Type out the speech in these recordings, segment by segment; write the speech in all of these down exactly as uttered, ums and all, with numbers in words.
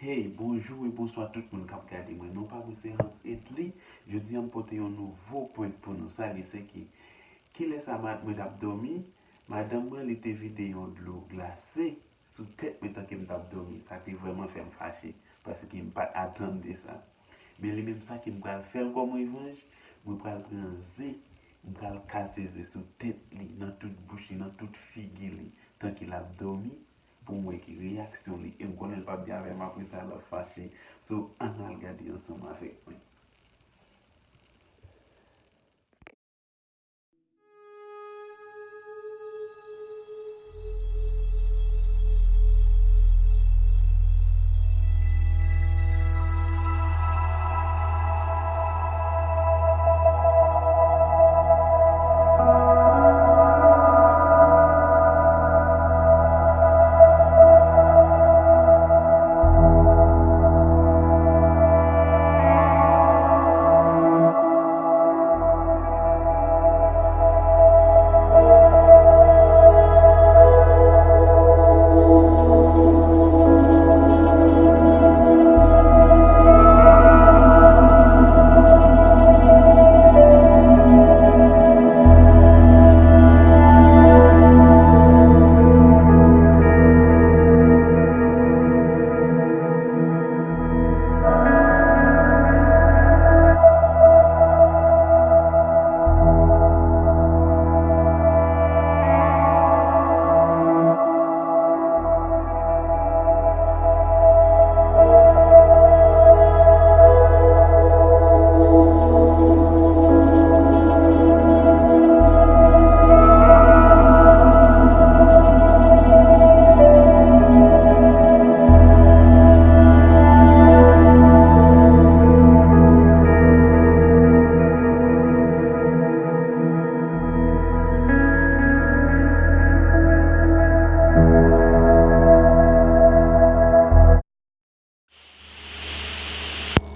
Hey, bonjou e bonswa tout moun k ap gade mwen. Non pa mwen se Hans Edly. Jodi a m pote yon nouvo prank pou nou. Sa li se ki, kilè sa mad mwen t ap dòmi? Madanm mwen, li te vide yon dlo glase sou tèt mwen tanke m t ap dòmi. Sa te vrèman fè m fache, paske m pa t atann de sa. Men li menm sa ke m pral fè l kòm revanj, mwen pral pran ze, m pral kase ze sou tèt li, nan tout bouch li, nan tout figi li, tanke l ap dòmi, pou m wè ki reyaksyon li. E m konnen l p ap byen avè m, apre sa l ap fache. So, ann al gade ansanm avèk mwen.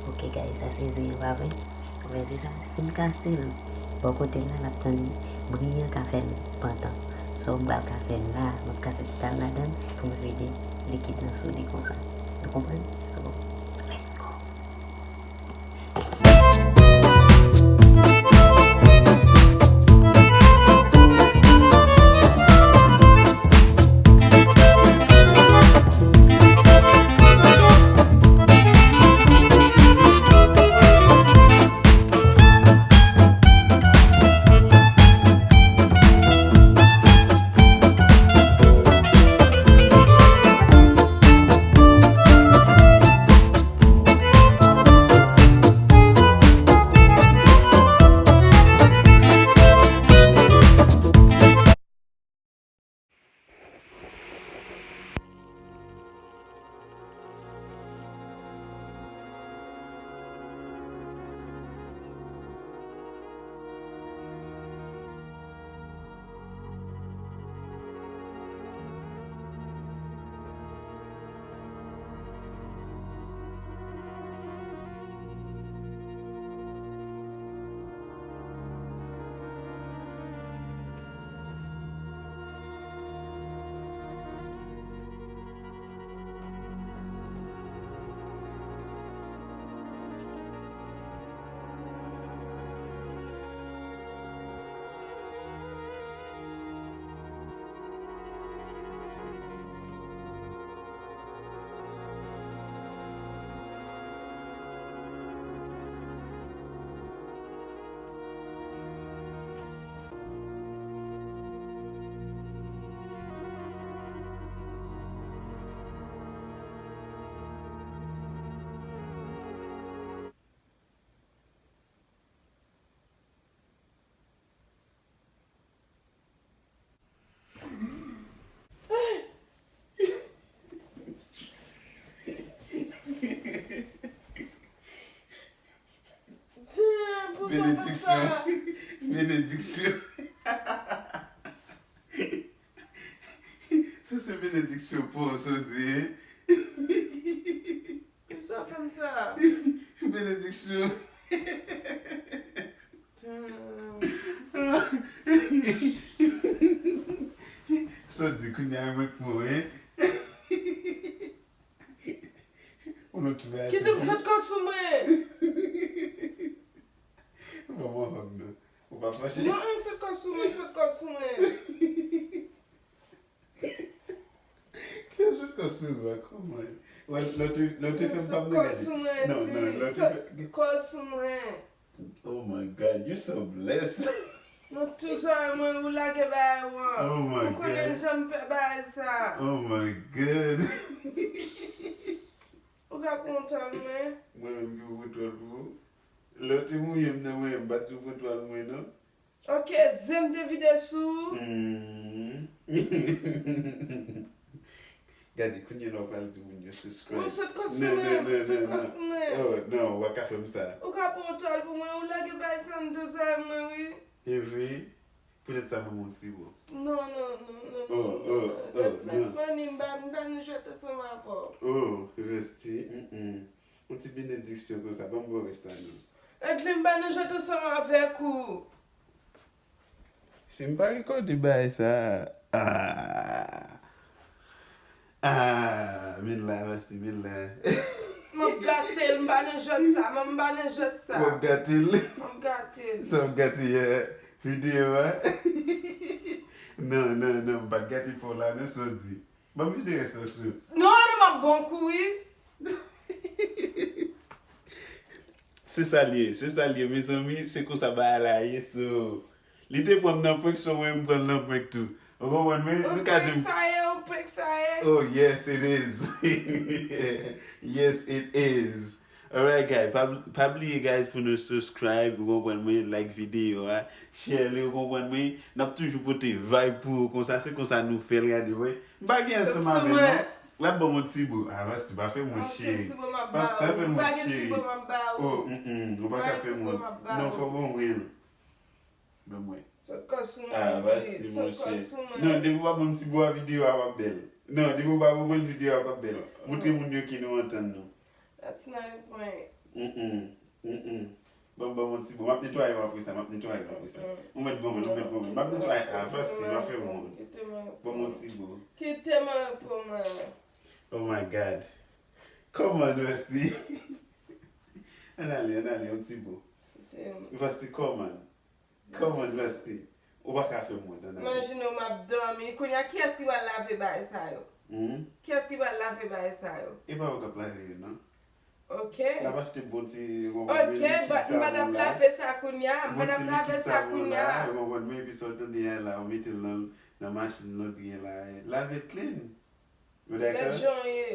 Ok guys, sa se ze yo, pa vre? Ou wè ze sa? Si m kase l bò kote l la, l ap tann bri an ka fè l pantan. So, m pral kase l la, m ap kase tout al ladan l pou m vide likid lan sou li konsa. Nou konprann? So, let's go! Benediksyon. Benediksyon. Sa se benediksyon pou w, sa w di, hein? Poukisa w fè m sa? Benediksyon. Sa w di kounye a, mwen k mò, hein? Kite m sot kò sou mwen. Ban m yon hug non. Ou pa fache? Non, sot kò sou mwen, sot kò sou mwen. Kè sot kò sou mwen, kòman? Lè w te fè m pa m gade. Non, non, lè w te fè. Sot kò sou mwen. Oh my God, you're so blessed. Mwen tou zòrèy mwen ou lage bagay ou an. Oh my God. Ou konnen jan m pè bagay sa. Oh my God. Ou ka pran twal mwen? Mwen menm ki pou pran twal pou ou? Lè w te mouye m nan mwen, m pa t di w pran twal mwen non. Ok, zen m te vide sou ou. Mm. Gade, kounye a la w pral di moun yo subscribe. Ou sot kont sou mwen, ou sot kont sou mwen. Oh, non, ou pa ka fè m sa. Ou ka pran yon twal pou mwen, ou lage bay sa m de zòrèy mwen, wi. Evre, poutèt sa ban m yon ti bo. Non, non, non, non, non, non. That's not funny, m pa, m pa nan jwèt ansanm avè w. Oh, Rusty, mm, mm. Yon ti benediksyon konsa, ban m bò rès la non. Edlin pa nan jwèt ansanm avèk ou. Si m pa rekòde bagay sa, ah, ah, men la, Rusty, men la. M ap gate l, m pa nan jwèt sa, m pa nan jwèt sa. W ap gate l? M ap gate l. Sa w ap gate, eh, videyo a? Non, non, non, m pa t gate pa w la non, sa w di. Ban m vide rès la sou. Non, non, m ap bon kou wi. Se sa l ye, se sa l ye, mezanmi, se konsa bagay la ye, so, li te pran m nan prank, so mwen m pran l nan prank tou. Ou konprann mwen? Nou ka di m. Yon prank sa ye, yon prank sa ye. Oh, yes, it is. Yes, it is. Alright, guys, pa, pa bliye, guys, pou nou subscribe, ou konprann mwen, like videyo a, share li, ou konprann mwen, n ap toujou pote vibe pou ou, konsa, se konsa nou fè l, gade, wè. M pa gen ansanm avè l, non. L ap ban m yon ti bo. Ah, Rusty, pa fè mwen cheri. Pa, pa fè mwen cheri. Oh, mm, mm, ou pa ka fè mwen. Non, fò ban mwen. Ban mwen. Sot kò sou mwen. Ah, Rusty, monchè. Non, depi w pa ban m ti bo a, videyo a p ap bèl. Non, depi w pa ban mwen, videyo a p ap bèl. Montre moun yo ke nou antann nou. That's not a prank. Mm, mm, mm, mm. Ban m, ban m yon ti bo. M ap netwaye w apre sa, m ap netwaye w apre sa. Ou mèt ban mwen, ou mèt ban mwen. M ap netwaye. Ah, Rusty, pa fè mwen. Ban m yon ti bo. Kite mwen pou mwen. Oh my God. Come on, Rusty. Ann ale, ann ale, yon ti bo. Rusty, come on. Come on, Rusty. Ou pa ka fè m wont, ann ale. Imajine w m ap dòmi. Kounye a, kiyès ki pral lave bagay sa yo? Hmm? Kiyès ki pral lave bagay sa yo? E pa ou k ap lave yo, non. Ok. N ap achte bon ti, ou konprann mwen, likid savon la. Ok, but m pa t ap lave sa kounye a, m pa t ap lave sa kounye a. Ou konprann mwen, epi sa w tande a la, ou mete l nan, nan machin lòt gen la, lave clean. Nou dakò? Gad jan w ye.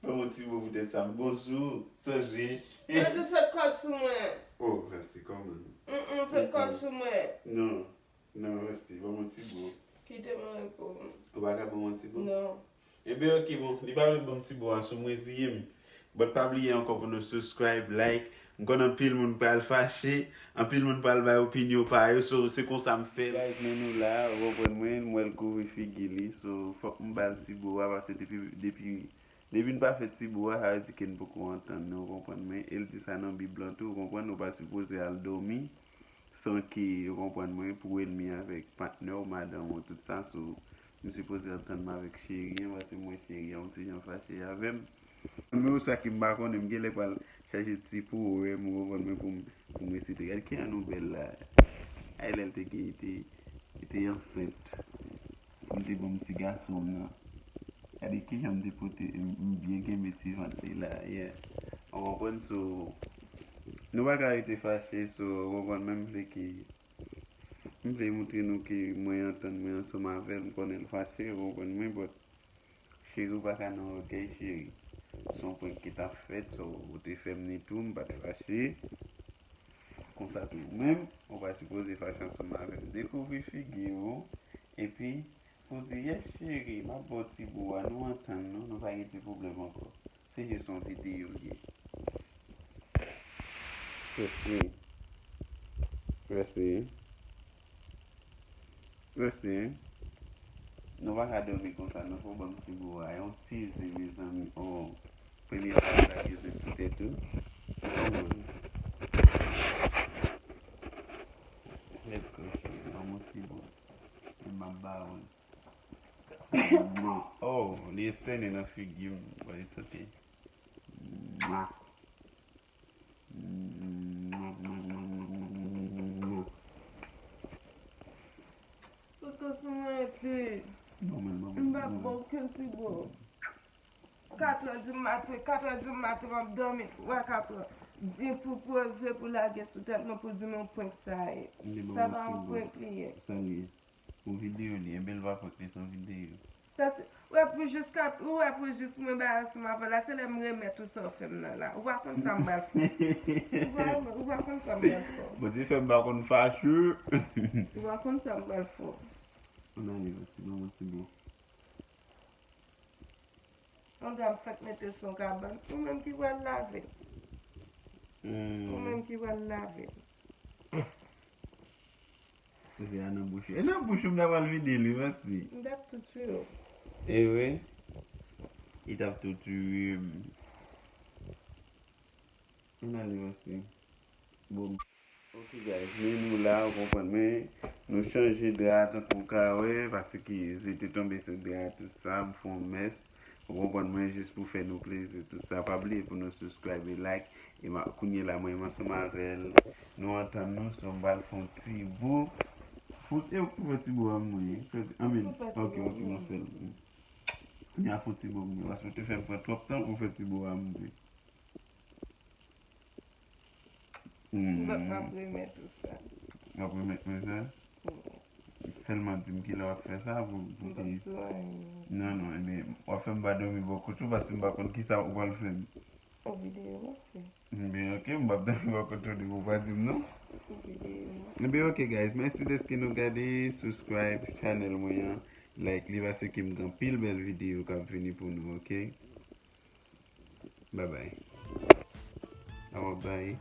Ban m yon ti bo poutèt sa, m bon sou ou, sa w di? Mwen tou sot kò sou mwen. Oh, Rusty, kòman? Mm, mm, sot kò sou mwen. Non. Non, Rusty, ban m yon ti bo. Kite m an repo. Ou pa ka ban m yon ti bo? Non. Enben, ok, bon, li pa vle ban m ti bo a, sou mwen ziye m. But pa bliye ankò pou nou subscribe, like. M konn anpil moun pral fache, anpil moun pral bay opinyon pa yo, so se konsa m fè l. Guys, men nou la, ou konprann mwen, m wè l kouvri figi li, so fòk m ba l ti bo a, paske depi, depi, depi n pa fè ti bo a, sa vle di ke n poko antann, ou konprann mwen, e l di sa nan Bib lan tou, ou konprann, ou pa sipoze al dòmi. San ke, ou konprann mwen, pou w ènmi avèk patnè w, madanm ou, tout sa, so, m sipoze antann m avèk cheri an, paske m wè cheri an, yon ti jan fache avè m. Men ou sa ke m pa konnen, m genlè pral chache ti powèm, ou konprann mwen, pou m, pou m resite. Gad kijan nou bèl la. Ay, lè l te gen, li te, li te ansent. M te ban m ti gason m nan. Gade kijan m te pote, m, m byen kenbe ti vant li la, yeah. Ou konprann, so, nou pa ka rete fache, so, ou konprann, men m vle ke, m vle montre nou ke mwen antann mwen ansanm avè l, m konnen l fache, ou konprann mwen, but cheri, ou pa ka nan ògèy, cheri. Se yon prank ki t ap fèt, so, ou te fè m ni tou, m pa t fache. Konsa tou ou menm, ou pa sipoze fache ansanm avè m. Dekouvri figi w, epi pou di, yes cheri, m ap ba w ti bo a, nou antann nou, nou pa gen ti pwoblèm ankò. Se jis yon videyo l ye. Mèsi. Mèsi. Mèsi. Nou pa ka dòmi konsa, non, fò w ban m ti bo a, yon ti zen, mezanmi, oh. Premye fwa m lage zen sou tèt ou. Let's go, cheri. Ban m yon ti bo. E m ap ba ou l. Oh, li estène nan figi m. But it's okay. Katrè di maten, katrè di maten, m ap dòmi twa, katrè. Di pou poze, pou lage sou tèt mwen, pou di m yon prank sa ye. Sa pa yon prank li ye. Sa li ye. Yon videyo li, enben l pa prank li, se yon videyo. Sa se, ou wè pou jis kat, ou wè pou jis mwen bay ansanm avè w la, se lè m remèt ou sa w fè m nan la. Ou pa konn sa m pral fè. Ou pa, ou pa konn sa m pral fè. Bondye fè m pa konn fache. Ou pa konn sa m pral fè. Ann ale, Vastoo, ban mwen ti bo. Yon dam fèk mete sou yon kabann. Ou menm ki pral lave l. Hmm. Ou menm ki pral lave l. Kote a nan bouch ou? E nan bouch ou m ta pral vide li, Vastoo. M t ap tou tire w. E vre? Li t ap tou tire m. Ann ale, Vastoo. Bon. Ok, guys, men nou la, ou konprann mwen. Nou chanje dra tankou w ka wè, paske ze te tonbe sou dra, tout sa, m fè yon mès. Ou konprann mwen, jis pou fè nou plezi, tout sa. Pa bliye pou nou subscribe e like. E ma, kounye la, mwen, m ansanm avè l. Nou antann nou, so m pral fè yon ti bo. Fon, e ou ki fè ti bo a mwen. Fè, I mean, ok, ok, mwen fè l. Kounye a fè yon ti bo mwen. Paske ou te fè m pran twòp tan pou fè ti bo a mwen. Hmm. M ap remèt ou sa. W ap remèt mwen sa? Hmm. Sèlman di m kilè w ap fè sa pou, pou ki... Non, non, ebyen, w ap fè m pa dòmi bò kote w paske m pa konn kisa ou pral fè m. Yon videyo m ap fè. Ebyen, ok, m p ap dòmi bò kote w depi w pa di m non. Yon videyo. Ebyen, ok, guys, mèsi dèske nou gade, subscribe channel mwen an, like li paske m gen anpil bèl videyo k ap vini pou nou, ok? Bye bye. Awa, bye.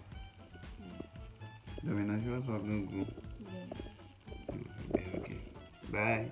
Dòmi nan je w, swa grangou. Bye. Ok. Bye.